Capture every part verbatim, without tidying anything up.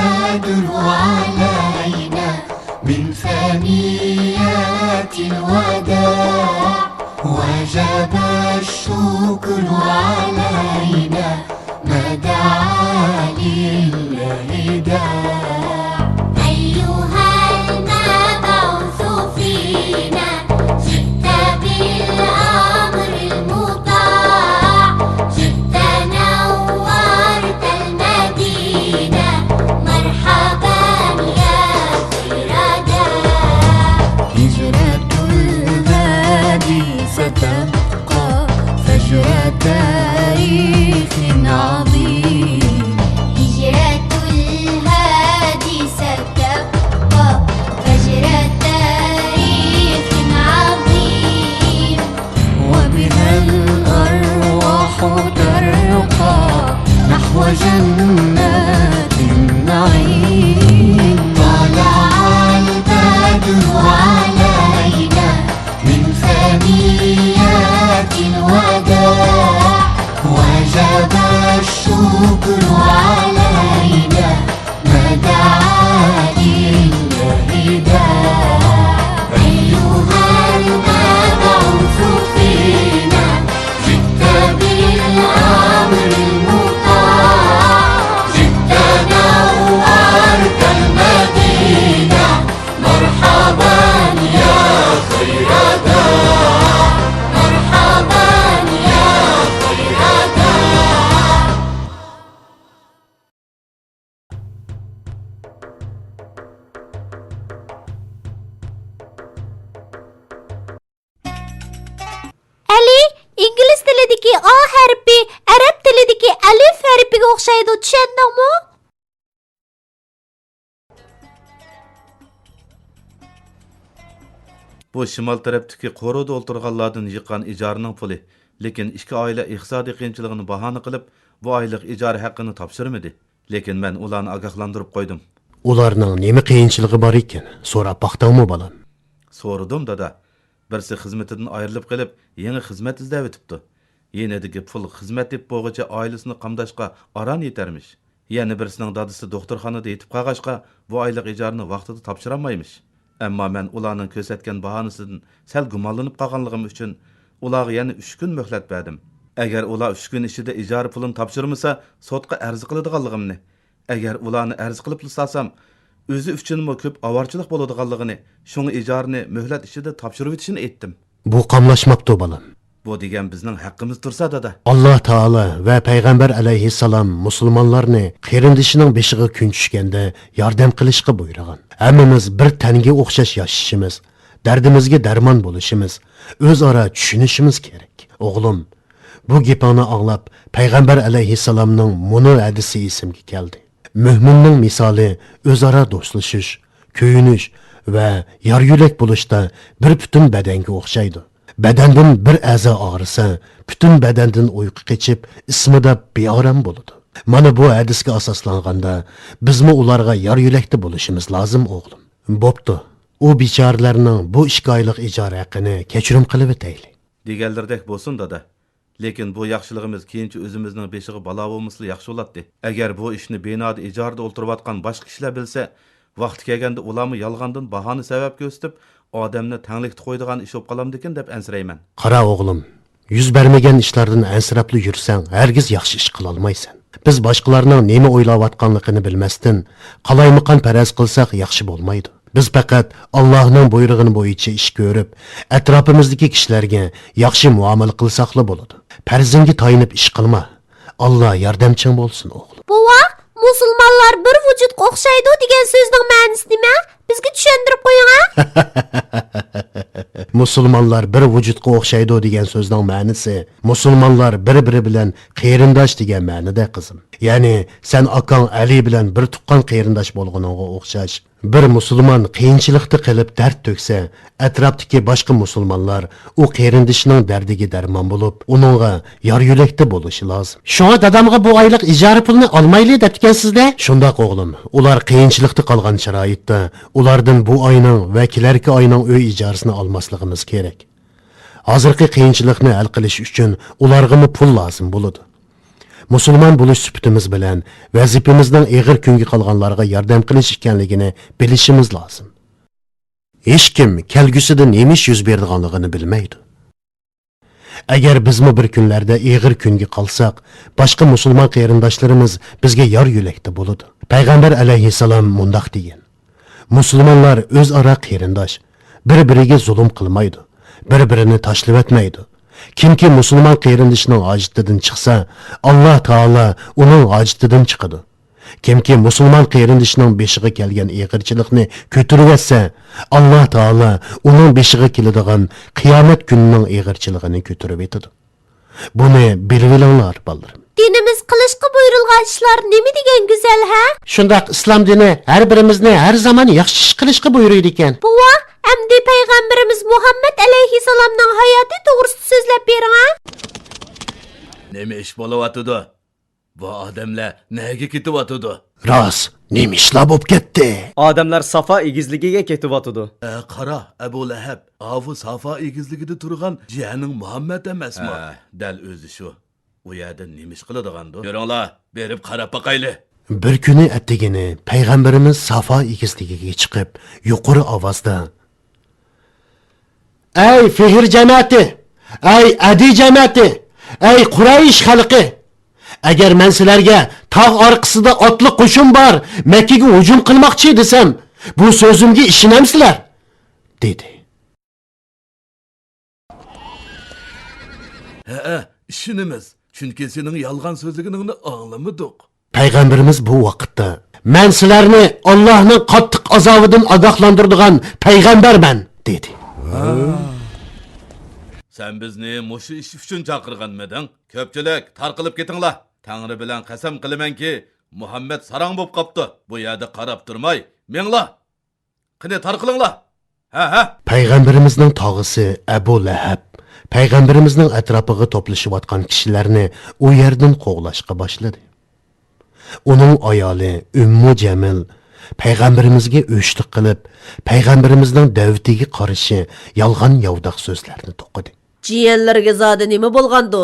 البدر علينا من ثنيات الوداع، وجب الشكر علينا ما دعا لله داع. أيها المبعوث فينا، جئت بالأمر المطاع، جئت نورت المدينة، مرحبا يا خير داع. هجرة الهادي ستبقى فجر تاريخ عظيم. هجرة الهادي ستبقى فجر تاريخ عظيم، وبها الأرواح ترقى نحو جنات النعيم. طلع البدر علينا من ثنيات الوداع، وجب الشكر علينا ما دعا لله داع. أيها المبعوث فينا، جئت بالأمر المطاع، جئت نورت المدينة، مرحبا يا خير داع، مرحبا يا خير داع. ئەلى، ئىنگلىز تىلىدىكى ئا ھەرپى ئەرەب تىلىدىكى ئەلىف ھەرپىگە ئوخشايدۇ، چۈشەندىڭمۇ؟ بۇ شىمال تەرەپتىكى قورۇدا ئولتۇرغانلاردىن يىغقان ئىجارىنىڭ پۇلى، لېكىن ئىككى ئائىلە ئىقتىسادىي قىيىنچىلىقىنى باھانە قىلىپ، بۇ ئايلىق ئىجارە ھەققىنى تاپشۇرمىدى. لېكىن مەن ئۇلارنى ئاگاھلاندۇرۇپ قويدۇم. ئۇلارنىڭ نېمە قىيىنچىلىقى بار ئىكەن، سوراپ باقتىڭمۇ، بالام؟ سورىدىم، دادا. بىرسى خىزمىتىدىن ئايرىلىپ قېلىپ، يېڭى خىزمەت ئىزدەۋېتىپتۇ. يېنىدىكى پۇل خىزمەت تېپىپ بولغۇچە ئائىلىسىنى قامداشقا ئاران يېتەرمىش. يەنە بىرسىنىڭ دادىسى دوختۇرخانىدا يېتىپ قالغاچقا، بۇ ئايلىق ئىجارىنى ۋاقتىدا تاپشۇرالمايمىش. ئەمما مەن ئۇلارنىڭ كۆرسەتكەن باھانىسىدىن سەل گۇمانلىنىپ قالغانلىقىم ئۈچۈن، ئۇلارغا يەنە ئۈچ كۈن مۆھلەت بەردىم. ئەگەر ئۇلار ئۈچ كۈن ئىچىدە ئىجارە پۇلىنى تاپشۇرمىسا، سوتقا ئەرز قىلىدىغانلىقىمنى، ئەگەر ئۇلارنى ئەرز قىلىپلا سالسام، ئۆزى ئۈچۈنمۇ كۆپ ئاۋارىچىلىق بولىدىغانلىقىنى، شۇڭا ئىجارىنى مۆھلەت ئىچىدە تاپشۇرۇۋېتىشىنى ئېيتتىم. بۇ قاملاشماپتۇ، بالام. بۇ دېگەن بىزنىڭ ھەققىمىز تۇرسا، دادا. ئاللا تائالا ۋە پەيغەمبەر ئەلەيھىسسالام مۇسۇلمانلارنى قېرىندىشىنىڭ بېشىغا كۈن چۈشكەندە ياردەم قىلىشقا بۇيرۇغان. ھەممىمىز بىر تەنگە ئوخشاش ياشىشىمىز، دەردىمىزگە دەرمان بولۇشىمىز، ئۆزئارا چۈشىنىشىمىز كېرەك. ئوغلۇم، بۇ گېپىڭنى ئاڭلاپ، پەيغەمبەر ئەلەيھىسسالامنىڭ مۇنۇ ھەدىسى ئېسىمگە كەلدى. مۆمىننىڭ مىسالى ئۆزئارا دوستلىشىش، كۆيۈنۈش ۋە يار-يۆلەك بولۇشتا بىر پۈتۈن بەدەنگە ئوخشايدۇ. بەدەندىن بىر ئەزا ئاغرىسا، پۈتۈن بەدەندىن ئۇيقۇ قېچىپ، ئىسمىدا بىئارام بولىدۇ. مانا بۇ ھەدىسكە ئاساسلانغاندا، بىزمۇ ئۇلارغا يار-يۆلەكتە بولۇشىمىز لازىم، ئوغلۇم. بوپتۇ، ئۇ بىچارىلەرنىڭ بۇ ئىككى ئايلىق ئىجارە ھەققىنى كەچۈرۈم قىلىۋېتەيلى. دېگەنلىرىدەك بولسۇن، دادا. لېكىن بۇ ياخشىلىقىمىز كېيىنچە ئۆزىمىزنىڭ بېشىغا بالا بولمىسىلا ياخشى بولاتتى. ئەگەر بۇ ئىشنى بىنادا ئىجارىدە ئولتۇرۇۋاتقان باشقا كىشىلەر بىلسە، ۋاقتى كەلگەندە ئۇلارمۇ يالغاندىن باھانە سەۋەب كۆرسىتىپ، ئادەمنى تەڭلىكتە قويىدىغان ئىش بولۇپ قالامدىكىن دەپ ئەنسىرەيمەن. قارا، ئوغلۇم، يۈز بەرمىگەن ئىشلاردىن ئەنسىرەپلا يۈرسەڭ، ھەرگىز ياخشى ئىش قىلالمايسەن. بىز باشقىلارنىڭ نېمە ئويلاۋاتقانلىقىنى بىلمەستىن، قالايمىقان پەرەز قىلساق ياخشى بولمايدۇ. بىز پەقەت ئاللاھنىڭ بۇيرۇغىنى بويىچە ئىش كۆرۈپ، ئەتراپىمىزدىكى كىشىلەرگە ياخشى مۇئامىلە قىلساقلا بولىدۇ. پەرزىڭگە تايىنىپ ئىش قىلما. ئاللا ياردەمچىڭ بولسۇن، ئوغلۇم. بوۋا، مۇسۇلمانلار بىر ۋۇجۇدقا ئوخشايدۇ دېگەن سۆزنىڭ مەنىسى نېمە؟ بىزگە چۈشەندۈرۈپ قويۇڭ ھە. مۇسۇلمانلار بىر ۋۇجۇدقا ئوخشايدۇ دېگەن سۆزنىڭ مەنىسى، مۇسۇلمانلار بىر-بىرى بىلەن قېرىنداش دېگەن مەنىدە، قىزىم. يەنى سەن ئاكاڭ ئەلى بىلەن بىر تۇغقان قېرىنداش بولغىنىڭغا ئوخشاش. بىر مۇسۇلمان قىيىنچىلىقتا قېلىپ دەرد تۆكسە، ئەتراپتىكى باشقا مۇسۇلمانلار ئۇ قېرىندىشىنىڭ دەردىگە دەرمان بولۇپ، ئۇنىڭغا يار-يۆلەكتە بولۇشى لازىم. شۇڭا دادامغا بۇ ئايلىق ئىجارە پۇلىنى ئالمايلى دەپتىكەنسىز-دە؟ شۇنداق، ئوغلۇم. ئۇلار قىيىنچىلىقتا قالغان شارائىتتا، ئۇلاردىن بۇ ئاينىڭ ۋە كېلەركى ئاينىڭ ئۆي ئىجارىسىنى ئالماسلىقىمىز كېرەك. ھازىرقى قىيىنچىلىقنى ھەل قىلىش ئۈچۈن ئۇلارغىمۇ پۇل لازىم بولىدۇ. مۇسۇلمان بولۇش سۈپىتىمىز بىلەن ۋەزىپىمىزنىڭ ئېغىر كۈنگە قالغانلارغا ياردەم قىلىش ئىكەنلىكىنى بىلىشىمىز لازىم. ھېچكىم كەلگۈسىدە نېمە ئىش يۈز بېرىدىغانلىقىنى بىلمەيدۇ. ئەگەر بىزمۇ بىر كۈنلەردە ئېغىر كۈنگە قالساق، باشقا مۇسۇلمان قېرىنداشلىرىمىز بىزگە يار يۆلەكتە بولىدۇ. پەيغەمبەر ئەلەيھىسسالام مۇنداق دېگەن: مۇسۇلمانلار ئۆزئارا قېرىنداش، بىر-بىرىگە زۇلۇم قىلمايدۇ، بىر-بىرىنى تاشلىۋەتمەيدۇ. كىمكى مۇسۇلمان قېرىندىشىنىڭ ھاجىتىدىن چىقسا، ئاللا تائالا ئۇنىڭ ھاجىتىدىن چىقىدۇ. كىمكى مۇسۇلمان قېرىندىشىنىڭ بېشىغا كەلگەن ئېغىرچىلىقنى كۆتۈرۈۋەتسە، ئاللا تائالا ئۇنىڭ بېشىغا كېلىدىغان قىيامەت كۈنىنىڭ ئېغىرچىلىقىنى كۆتۈرۈۋېتىدۇ. بۇنى بىلىۋېلىڭلار، بالىلىرىم. دىنىمىز قىلىشقا بۇيرۇلغان ئىشلار نېمە دېگەن گۈزەل، ھە؟ شۇنداق، ئىسلام دىنى ھەر بىرىمىزنى ھەر زامان ياخشى ئىش قىلىشقا بۇيرۇيدىكەن. بوۋا، ئەمدى پەيغەمبىرىمىز مۇھەممەد ئەلەيھىسسالامنىڭ ھاياتى توغرىسىدا سۆزلەپ بېرىڭ، ھە؟ نېمە ئىش بولۇۋاتىدۇ؟ بۇ ئادەملەر نەگە كېتىۋاتىدۇ؟ راست، نېمە ئىشلار بولۇپ كەتتى؟ ئادەملەر سافا ئېگىزلىكىگە كېتىۋاتىدۇ. ئە، قارا، ئەبۇ لەھەب، ئاۋۇ سافا ئېگىزلىكىدە تۇرغان جىيەنىڭ مۇھەممەد ئەمەسمۇ؟ ھە، دەل ئۆزى شۇ. ئۇ يەردە نېمە ئىش قىلىدىغاندۇ؟ يۈرۈڭلار، بېرىپ قاراپ باقايلى. بىر كۈنى ئەتىگىنى پەيغەمبىرىمىز سافا ئېگىزلىكىگە چىقىپ، يۇقىرى ئاۋازدا، ئەي فىھر جەمەتى! ئەي ئەدى جەمەتى! ئەي قۇرەيش خەلقى! ئەگەر مەن سىلەرگە تاغ ئارقىسىدا ئاتلىق قوشۇن بار، مەككىگە ھۇجۇم قىلماقچى دېسەم، بۇ سۆزۈمگە ئىشىنەمسىلەر؟ دېدى. ھەئە، ئىشىنىمىز، چۈنكى سېنىڭ يالغان سۆزلىگىنىڭنى ئاڭلىمىدۇق. پەيغەمبىرىمىز بۇ ۋاقىتتا، مەن سىلەرنى ئاللاھنىڭ قاتتىق ئازابىدىن ئاگاھلاندۇرىدىغان پەيغەمبەرمەن، دېدى. سەن بىزنى مۇشۇ ئىش ئۈچۈن چاقىرغانمىدىڭ؟ كۆپچىلىك، تارقىلىپ كېتىڭلار. تەڭرى بىلەن قەسەم قىلىمەنكى، مۇھەممەد ساراڭ بولۇپ قاپتۇ. بۇ يەردە قاراپ تۇرماي، مېڭىڭلار. قېنى، تارقىلىڭلار. ھە، ھە. پەيغەمبىرىمىزنىڭ تاغىسى ئەبۇ لەھەب پەيغەمبىرىمىزنىڭ ئەتراپىغا توپلىشىۋاتقان كىشىلەرنى ئۇ يەردىن قوغلاشقا باشلىدى. ئۇنىڭ ئايالى ئۈممۇ جەمىل پەيغەمبىرىمىزگە ئۆچلۈك قىلىپ، پەيغەمبىرىمىزنىڭ دەۋىتىگە قارشى يالغان-ياۋىداق سۆزلەرنى توقۇدى. جىيەنلىرىگە زادى نېمە بولغاندۇ؟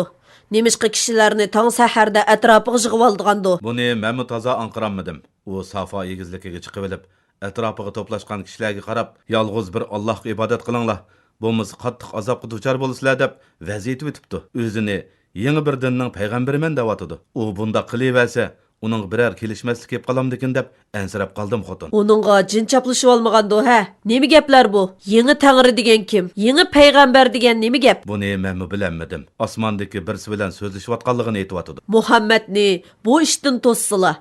نېمىشقا كىشىلەرنى تاڭ سەھەردە ئەتراپىغا يىغىۋالىدىغاندۇ؟ بۇنى مەنمۇ تازا ئاڭقىرالمىدىم. ئۇ سافا ئېگىزلىكىگە چىقىۋېلىپ، ئەتراپىغا توپلاشقان كىشىلەرگە قاراپ، يالغۇز بىر ئاللاھقا ئىبادەت قىلىڭلار، بولمىسا قاتتىق ئازابقا دۇچار بولىسىلەر دەپ ۋەز ئېيتىۋېتىپتۇ. ئۆزىنى يېڭى بىر دىننىڭ پەيغەمبىرىمەن دەۋاتىدۇ. ئۇ بۇنداق قىلىۋەرسە، ئۇنىڭغا بىرەر كېلىشمەسلىك كېلىپ قالامدىكىن دەپ ئەنسىرەپ قالدىم، خوتۇن. ئۇنىڭغا جىن چاپلىشىۋالمىغاندۇ، ھە؟ نېمە گەپلەر بۇ؟ يېڭى تەڭرى دېگەن كىم؟ يېڭى پەيغەمبەر دېگەن نېمە گەپ؟ بۇنى مەنمۇ بىلەلمىدىم. ئاسماندىكى بىرسى بىلەن سۆزلىشىۋاتقانلىقىنى ئېيتىۋاتىدۇ. مۇھەممەدنى بۇ ئىشتىن توسسىلا.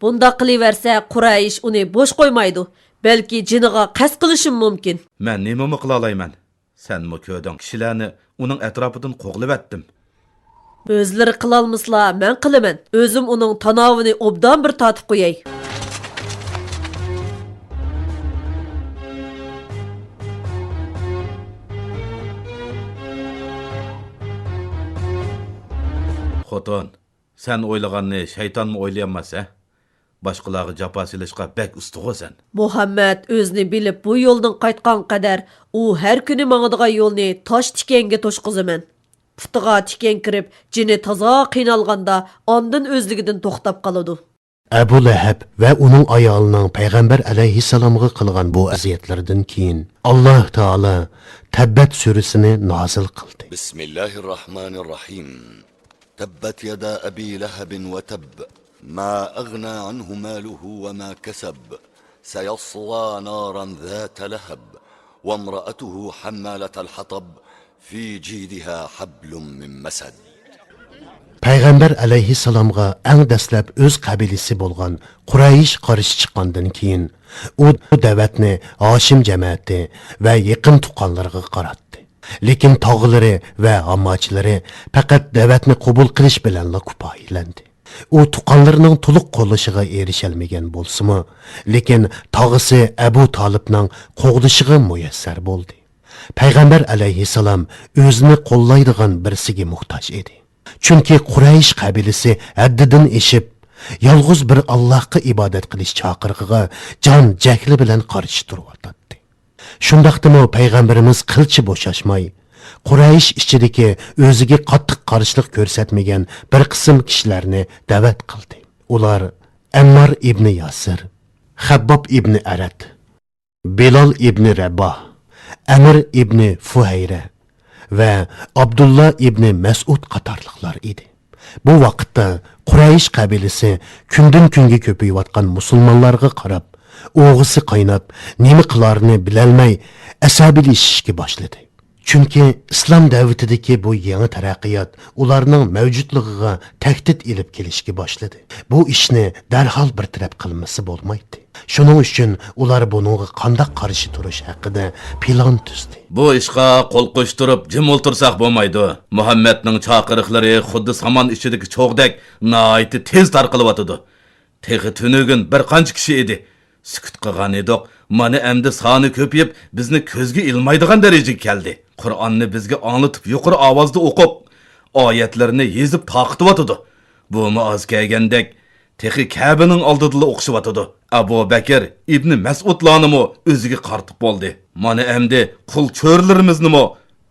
بۇنداق قىلىۋەرسە، قۇرەيش ئۇنى بوش قويمايدۇ. بەلكى جېنىغا قەست قىلىشىمۇ مۇمكىن. مەن نېمىمۇ قىلالايمەن؟ سەنمۇ كۆردۈڭ، كىشىلەرنى ئۇنىڭ ئەتراپىدىن قوغلىۋەتتىم. ئۆزلىرى قىلالمىسىلا، مەن قىلىمەن. ئۆزۈم ئۇنىڭ تاناۋىنى ئوبدان بىر تارتىپ قوياي. خوتۇن، سەن ئويلىغاننى شەيتانمۇ ئويلىيالماس ھە؟ باشقىلارغا جاپا سېلىشقا بەك ئۇستىغۇ سەن. مۇھەممەد ئۆزىنى بىلىپ بۇ يولدىن قايتقان قەدەر، ئۇ ھەر كۈنى ماڭىدىغان يولنى تاش تىكەنگە توشقۇزىمەن. پۇتىغا تىكەن كىرىپ، جېنى تازا قىينالغاندا، ئاندىن ئۆزلۈكىدىن توختاپ قالىدۇ. ئەبۇ لەھەب ۋە ئۇنىڭ ئايالىنىڭ پەيغەمبەر ئەلەيھىسسالامغا قىلغان بۇ ئەزىيەتلىرىدىن كېيىن، ئاللاھ تائالا تەببەت سۈرىسىنى نازىل قىلدى. بسم الله الرحمن الرحيم. تبت يدا أبي لهب وتب. ما أغنى عنه ماله وما كسب. سيصلى نارا ذات لهب. وامرأته حمالة الحطب. في جيدها حبل من مسد. پەيغەمبەر ئەلەيھىسسالامغا ئەڭ دەسلەپ ئۆز قەبىلىسى بولغان قۇرەيش قارشى چىققاندىن كېيىن، ئۇ دەۋەتنى ھاشىم جەمەتى ۋە يېقىن تۇغقانلىرىغا قاراتتى. لېكىن تاغىلىرى ۋە ھامماچىلىرى پەقەت دەۋەتنى قوبۇل قىلىش بىلەنلا كۇپايىلەندى. ئۇ تۇغقانلىرىنىڭ تولۇق قوللىشىغا ئېرىشەلمىگەن بولسىمۇ، لېكىن تاغىسى ئەبۇ تالىپنىڭ قوغدىشىغا مۇيەسسەر بولدى. پەيغەمبەر ئەلەيھىسسالام ئۆزىنى قوللايدىغان بىرسىگە موھتاج ئىدى. چۈنكى قۇرەيش قەبىلىسى ھەددىدىن ئېشىپ، يالغۇز بىر ئاللاھقا ئىبادەت قىلىش چاقىرىقىغا جان جەھلى بىلەن قارشى تۇرۇۋاتاتتى. شۇنداقتىمۇ پەيغەمبىرىمىز قىلچە بوشاشماي، قۇرەيش ئىچىدىكى ئۆزىگە قاتتىق قارشىلىق كۆرسەتمىگەن بىر قىسىم كىشىلەرنى دەۋەت قىلدى. ئۇلار ئەممار ئىبنى ياسىر، خەبباب ئىبنى ئەرەت، بىلال ئىبنى رەباھ، ئەمىر ئىبنى فۇھەيرە ۋە ئابدۇللا ئىبنى مەسئۇد قاتارلىقلار ئىدى. بۇ ۋاقىتتا قۇرەيش قەبىلىسى كۈندىن-كۈنگە كۆپىيىۋاتقان مۇسۇلمانلارغا قاراپ، ئوغىسى قايناپ، نېمە قىلارىنى بىلەلمەي، ئەسەبىيلىشىشكە باشلىدى. چۈنكى ئىسلام دەۋىتىدىكى بۇ يېڭى تەرەققىيات ئۇلارنىڭ مەۋجۇتلۇقىغا تەھدىت ئېلىپ كېلىشكە باشلىدى. بۇ ئىشنى دەرھال بىر تەرەپ قىلمىسا بولمايتتى. شۇنىڭ ئۈچۈن ئۇلار بۇنىڭغا قانداق قارشى تۇرۇش ھەققىدە پىلان تۈزدى. بۇ ئىشقا قول قوشتۇرۇپ جىم ئولتۇرساق بولمايدۇ. مۇھەممەدنىڭ چاقىرىقلىرى خۇددى سامان ئىچىدىكى چوغدەك ناھايىتى تېز تارقىلىۋاتىدۇ. تېخى تۈنۈگۈن بىر قانچە كىشى ئىدى. سۈكۈت قىلغان ئىدۇق. مانا ئەمدى سانى كۆپىيىپ، بىزنى كۆزگە ئىلمايدىغان دەرىجىگە كەلدى. قۇرئاننى بىزگە ئاڭلىتىپ يۇقىرى ئاۋازدا ئوقۇپ، ئايەتلىرىنى يېزىپ تارقىتىۋاتىدۇ. بۇمۇ ئاز كەلگەندەك، تېخى كەبىنىڭ ئالدىدىلا ئوقۇشۇۋاتىدۇ. ئەبۇ بەكىر ئىبنى مەسئۇدلارنىمۇ ئۆزىگە قارىتىپ بولدى. مانا ئەمدى قۇل چۆرىلىرىمىزنىمۇ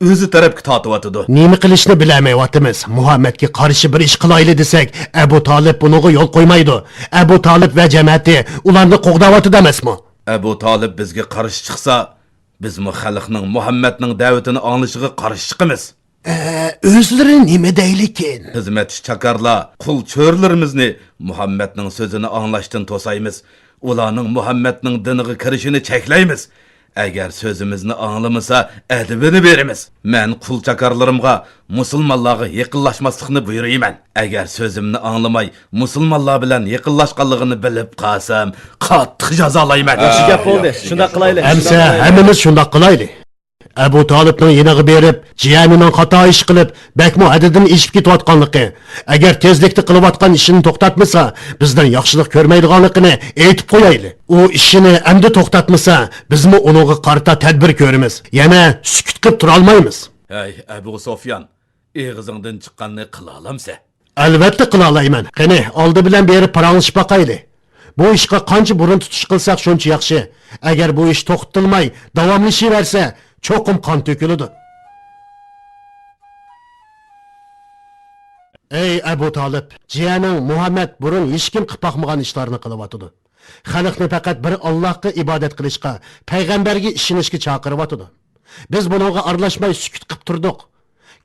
ئۆزى تەرەپكە تارتىۋاتىدۇ. نېمە قىلىشنى بىلەلمەيۋاتىمىز. مۇھەممەدكە قارشى بىر ئىش قىلايلى دېسەك، ئەبۇ تالىپ بۇنىڭغا يول قويمايدۇ. ئەبۇ تالىپ ۋە جەمەتى ئۇلارنى قوغداۋاتىدۇ ئەمەسمۇ؟ ئەبۇ تالىپ بىزگە قارشى چىقسا، بىزمۇ خەلقنىڭ مۇھەممەدنىڭ دەۋىتىنى ئاڭلىشىغا قارشى چىقىمىز. ئە، ئۆزلىرى نېمە دەيلىكىن؟ خىزمەتچى چاكارلار، قۇل چۆرىلىرىمىزنى مۇھەممەدنىڭ سۆزىنى ئاڭلاشتىن توسايمىز. ئۇلارنىڭ مۇھەممەدنىڭ دىنىغا كىرىشىنى چەكلەيمىز. ئەگەر سۆزىمىزنى ئاڭلىمىسا، ئەدىپىنى بېرىمىز. مەن قۇل چاكارلىرىمغا مۇسۇلمانلارغا يېقىنلاشماسلىقنى بۇيرۇيمەن. ئەگەر سۆزۈمنى ئاڭلىماي، مۇسۇلمانلار بىلەن يېقىنلاشقانلىقىنى بىلىپ قالسام، قاتتىق جازالايمەن. ياخشى گەپ بولدى. شۇنداق قىلايلى. ئەمسە ھەممىمىز شۇنداق قىلايلى. ئەبۇ تالىپنىڭ يېنىغا بېرىپ، جىيەنىنىڭ خاتا ئىش قىلىپ، بەكمۇ ھەددىدىن ئېشىپ كېتىۋاتقانلىقى، ئەگەر تېزلىكتە قىلىۋاتقان ئىشىنى توختاتمىسا، بىزدىن ياخشىلىق كۆرمەيدىغانلىقىنى ئېيتىپ قويايلى. ئۇ ئىشىنى ئەمدى توختاتمىسا، بىزمۇ ئۇنىڭغا قارىتا تەدبىر كۆرىمىز. يەنە سۈكۈت قىلىپ تۇرالمايمىز. ھەي، ئەبۇ سوفيان، ئېغىزىڭدىن چىققاننى قىلالامسەن؟ ئەلۋەتتە قىلالايمەن. قېنى، ئالدى بىلەن بېرىپ پاراڭلىشىپ باقايلى. بۇ ئىشقا قانچە بۇرۇن تۇتۇش قىلساق، شۇنچە ياخشى. ئەگەر بۇ ئىش توختىتىلماي داۋاملىشىۋەرسە، چوقۇم قان تۆكۈلىدۇ. ئەي ئەبۇ تالىپ، جىيەنىڭ مۇھەممەد بۇرۇن ھېچكىم قىلىپ باقمىغان ئىشلارنى قىلىۋاتىدۇ. خەلقنى پەقەت بىر ئاللاھقا ئىبادەت قىلىشقا، پەيغەمبەرگە ئىشىنىشكە چاقىرىۋاتىدۇ. بىز بۇنىڭغا ئارىلاشماي سۈكۈت قىپ تۇردۇق.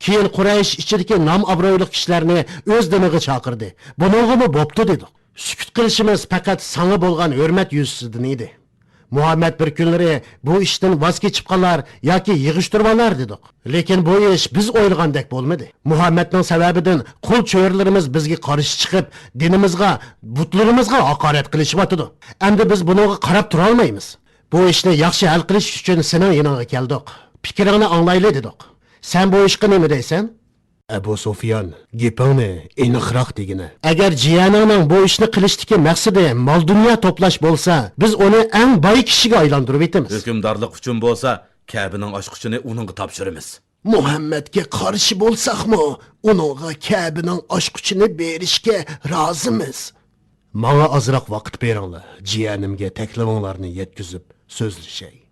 كېيىن قۇرەيش ئىچىدىكى نام ئابرۇيلۇق كىشىلەرنى ئۆز دىنىغا چاقىردى. بۇنىڭغىمۇ بوپتۇ دېدۇق. سۈكۈت قىلىشىمىز پەقەت ساڭا بولغان ھۆرمەت يۈزىسىدىن ئىدى. مۇھەممەد بىر كۈنلىرى بۇ ئىشتىن ۋاز كېچىپ قالار ياكى يىغىشتۇرۇۋالار دېدۇق. لېكىن بۇ ئىش بىز ئويلىغاندەك بولمىدى. مۇھەممەدنىڭ سەۋەبىدىن قۇل چۆرىلىرىمىز بىزگە قارشى چىقىپ، دىنىمىزغا، بۇتلىرىمىزغا ھاقارەت قىلىشىۋاتىدۇ. ئەمدى بىز بۇنىڭغا قاراپ تۇرالمايمىز. بۇ ئىشنى ياخشى ھەل قىلىش ئۈچۈن سېنىڭ يېنىڭغا كەلدۇق. پىكرىڭنى ئاڭلايلى دېدۇق. سەن بۇ ئىشقا نېمە دەيسەن؟ ئەبۇ سۇفيان، گېپىڭنى ئېنىقراق دېگىنە. ئەگەر جىيەنىڭنىڭ بۇ ئىشنى قىلىشتىكى مەقسىتى مال-دۇنيا توپلاش بولسا، بىز ئۇنى ئەڭ باي كىشىگە ئايلاندۇرۇۋېتىمىز. ھۆكۈمدارلىق ئۈچۈن بولسا، كەبىنىڭ ئاچقۇچىنى ئۇنىڭغا تاپشۇرىمىز. مۇھەممەدكە قارشى بولساقمۇ، ئۇنىڭغا كەبىنىڭ ئاچقۇچىنى بېرىشكە رازىمىز. ماڭا ئازراق ۋاقىت بېرىڭلار، جىيەنىمگە تەكلىپىڭلارنى يەتكۈزۈپ سۆزلىشەي.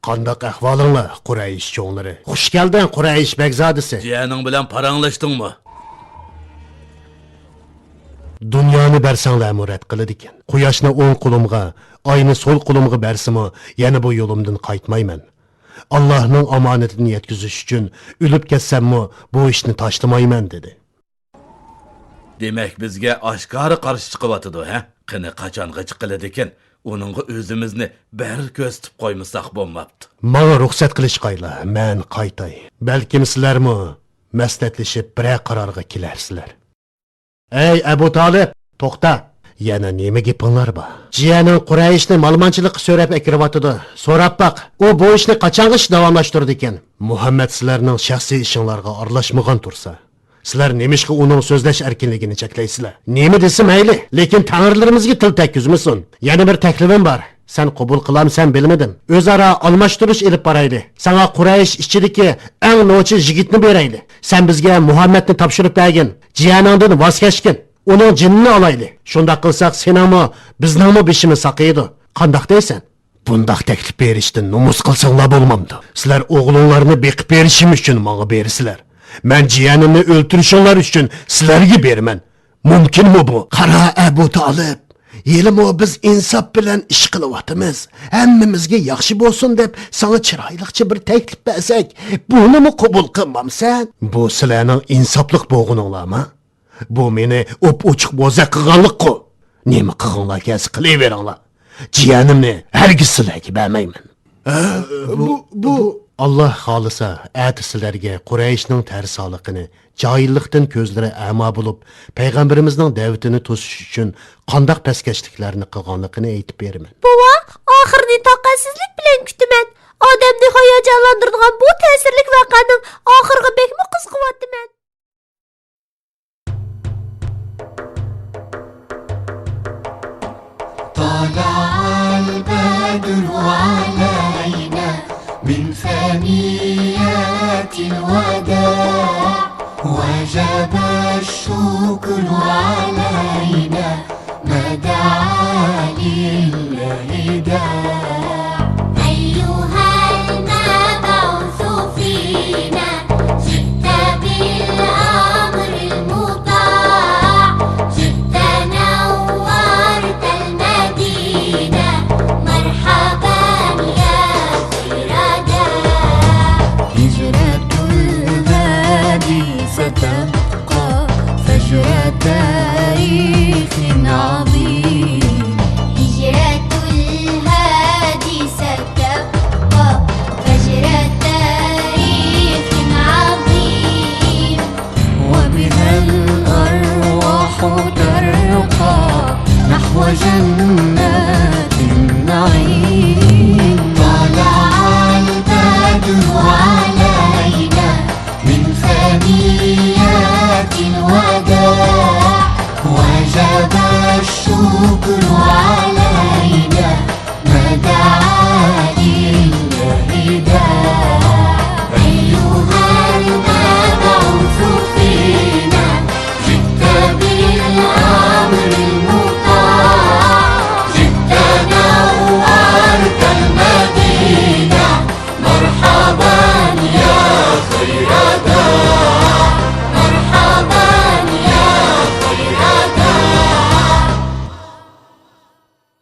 قانداق ئەھۋالىڭلار، قۇرەيش چوڭلىرى؟ خۇش كەلدىڭ، قۇرەيش بەگزادىسى. جىيەنىڭ بىلەن پاراڭلاشتىڭمۇ؟ دۇنيانى بەرسەڭلارمۇ رەت قىلىدىكەن. قۇياشنى ئوڭ قولۇمغا، ئاينى سول قولۇمغا بەرسىمۇ، يەنە بۇ يولۇمدىن قايتمايمەن. ئاللاھنىڭ ئامانىتىنى يەتكۈزۈش ئۈچۈن ئۆلۈپ كەتسەممۇ، بۇ ئىشنى تاشلىمايمەن، دېدى. دېمەك، بىزگە ئاشكارا قارشى چىقىۋاتىدۇ، ھە؟ قېنى، قاچانغىچە قىلىدىكىن؟ ئۇنىڭغا ئۆزىمىزنى بەر كۆرسىتىپ قويمىساق بولماپتۇ. ماڭا رۇخسەت قىلىشقايلا، مەن قايتاي. بەلكىم سىلەرمۇ مەسلىھەتلىشىپ بىرەر قارارغا كېلەرسىلەر. ئەي ئەبۇ تالىپ، توختا! يەنە نېمە گېپىڭلار بار؟ جىيەنىڭ قۇرەيشنى مالىمانچىلىققا سۆرەپ ئەكىرىۋاتىدۇ. سوراپ باق، ئۇ بۇ ئىشنى قاچانغىچە داۋاملاشتۇرىدىكەن؟ مۇھەممەد سىلەرنىڭ شەخسىي ئىشىڭلارغا ئارىلاشمىغان تۇرسا، سىلەر نېمىشقا ئۇنىڭ سۆزلەش ئەركىنلىكىنى چەكلەيسىلەر؟ نېمە دېسە مەيلى، لېكىن تەڭرىلىرىمىزگە تىل تەگكۈزمىسۇن. يەنە بىر تەكلىپىم بار. سەن قوبۇل قىلامسەن بىلمىدىم. ئۆزئارا ئالماشتۇرۇش ئېلىپ بارايلى. ساڭا قۇرەيش ئىچىدىكى ئەڭ نوچى يىگىتنى بېرەيلى. سەن بىزگە مۇھەممەدنى تاپشۇرۇپ بەرگىن. جىيەنىڭدىن ۋاز كەچكىن. ئۇنىڭ جېنىنى ئالايلى. شۇنداق قىلساق، سېنىڭمۇ، بىزنىڭمۇ بېشىمىز ساقىيىدۇ. قانداق دەيسەن؟ بۇنداق تەكلىپ بېرىشتىن نومۇس قىلساڭلار بولمامدۇ؟ سىلەر ئوغلۇڭلارنى بېقىپ بېرىشىم ئۈچۈن ماڭا بېرىسىلەر. مەن جىيەنىمنى ئۆلتۈرۈشۈڭلار ئۈچۈن سىلەرگە بېرىمەن. مۇمكىنمۇ بۇ؟ قارا، ئەبۇ تالىپ، ھېلىمۇ بىز ئىنساپ بىلەن ئىش قىلىۋاتىمىز. ھەممىمىزگە ياخشى بولسۇن دەپ ساڭا چىرايلىقچە بىر تەكلىپ بەرسەك، بۇنىمۇ قوبۇل قىلمامسەن؟ بۇ سىلەرنىڭ ئىنساپلىق بولغىنىڭلارمۇ؟ بۇ مېنى ئوپئوچۇق بوزەك قىلغانلىققۇ. نېمە قىلغۇڭلار كەلسە قىلىۋېرىڭلار. جىيەنىمنى ھەرگىز سىلەرگە بەرمەيمەن. ھە؟ بۇ، بۇ، ئاللا خالىسا، ئەتە سىلەرگە قۇرەيشنىڭ تەرسالىقىنى، جاھىللىقتىن كۆزلىرى ئەما بولۇپ، پەيغەمبىرىمىزنىڭ دەۋىتىنى توسۇش ئۈچۈن قانداق پەسكەشلىكلەرنى قىلغانلىقىنى ئېيتىپ بېرىمەن. بوۋا، ئاخىرىنى تاقەتسىزلىك بىلەن كۈتىمەن. ئادەمنى ھاياجانلاندۇرىدىغان بۇ تەسىرلىك ۋەقەنىڭ ئاخىرىغا بەكمۇ قىزىقىۋاتىمەن. طلع البدر علينا من ثنيات الوداع، وجب الشكر علينا ما دعا لله داع. أيها المبعوث فينا، جئت بالأمر المطاع، جئت نورت المدينة، مرحبا يا خير داع. هجرة الهادي ستبقى فجر تاريخ عظيم.